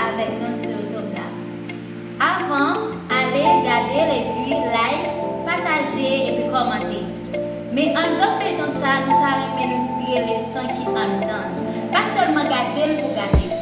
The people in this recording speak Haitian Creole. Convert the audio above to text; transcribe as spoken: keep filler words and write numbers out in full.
avèk nou sou YouTube la. Avan, ale gade l epi like, pataje epi kòmante. Men anndan feyton sa, nou ta renmen nou tire leson ki anndan l. Pa sèlman gade l pou gade l.